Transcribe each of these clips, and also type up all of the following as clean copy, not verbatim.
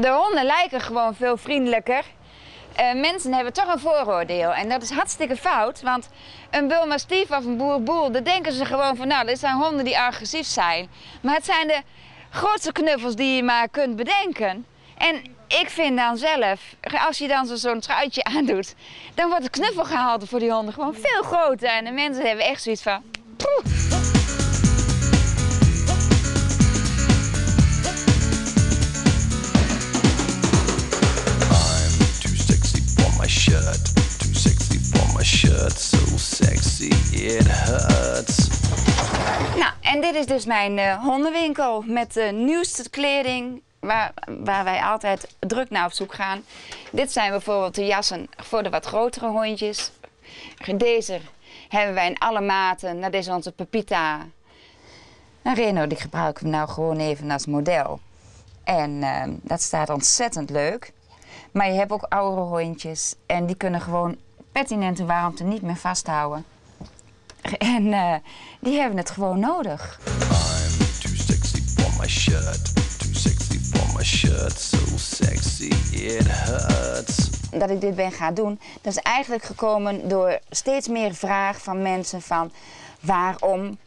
De honden lijken gewoon veel vriendelijker. Mensen hebben toch een vooroordeel en dat is hartstikke fout, want een bullmastiff of een boerboel, daar denken ze gewoon van, nou, dit zijn honden die agressief zijn. Maar het zijn de grootste knuffels die je maar kunt bedenken. En ik vind dan zelf, als je dan zo'n truitje aandoet, dan wordt het knuffelgehalte voor die honden gewoon veel groter. En de mensen hebben echt zoiets van, poeh. I'm too sexy for my shirt, too sexy for my shirt, so sexy it hurts. En dit is dus mijn hondenwinkel met de nieuwste kleding waar wij altijd druk naar op zoek gaan. Dit zijn bijvoorbeeld de jassen voor de wat grotere hondjes. Deze hebben wij in alle maten. Dat is onze Pepita. Reno, die gebruiken we nou gewoon even als model. En dat staat ontzettend leuk. Maar je hebt ook oudere hondjes en die kunnen gewoon pertinente warmte niet meer vasthouden. En die hebben het gewoon nodig. I'm too sexy for my shirt, too sexy for my shirt, so sexy it hurts. Dat ik dit ben gaan doen, dat is eigenlijk gekomen door steeds meer vraag van mensen van waarom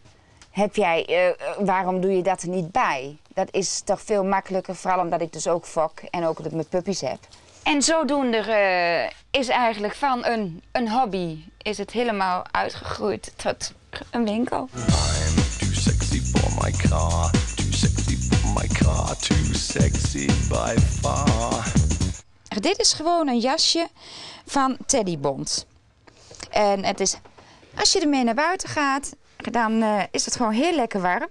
heb jij, waarom doe je dat er niet bij? Dat is toch veel makkelijker, vooral omdat ik dus ook fok en ook dat ik mijn puppies heb. En zodoende is eigenlijk van een hobby is het helemaal uitgegroeid tot een winkel. I'm too sexy for my car, too sexy for my car, too sexy by far. Dit is gewoon een jasje van Teddybond. En het is, als je ermee naar buiten gaat, dan is het gewoon heel lekker warm.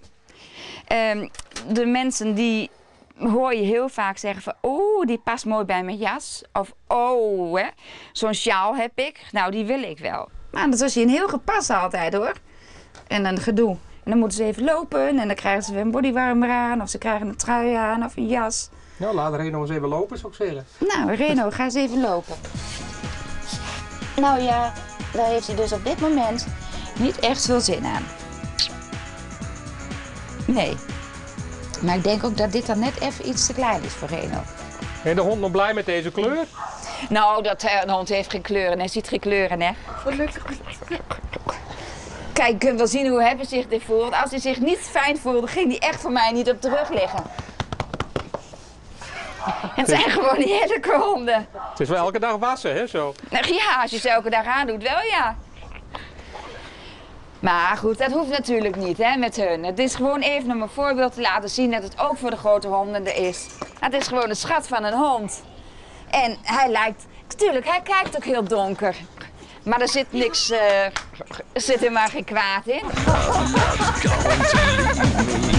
De mensen die hoor je heel vaak zeggen van, oh, die past mooi bij mijn jas. Of, oh, hè, zo'n sjaal heb ik. Nou, die wil ik wel. Maar dat was je een heel gepas altijd, hoor. En een gedoe. En dan moeten ze even lopen en dan krijgen ze weer een bodywarmer aan. Of ze krijgen een trui aan of een jas. Nou, laat Reno eens even lopen, zou ik zeggen. Nou, Reno, ga eens even lopen. Nou ja, daar heeft hij dus op dit moment niet echt veel zin aan. Nee. Maar ik denk ook dat dit dan net even iets te klein is voor Reno. En de hond nog blij met deze kleur? Nou, de hond heeft geen kleuren. Hij ziet geen kleuren, hè? Gelukkig niet. Kijk, je kunt wel zien hoe hij zich dit voelt. Als hij zich niet fijn voelde, ging hij echt voor mij niet op de rug liggen. Het zijn gewoon heerlijke honden. Het is wel elke dag wassen, hè, zo? Nou, ja, als je ze elke dag aandoet, wel ja. Maar goed, dat hoeft natuurlijk niet, hè, met hun. Het is gewoon even om een voorbeeld te laten zien dat het ook voor de grote honden er is. Het is gewoon de schat van een hond. En hij lijkt... Tuurlijk, hij kijkt ook heel donker. Maar er zit niks, er zit helemaal geen kwaad in. I'm not going to leave me.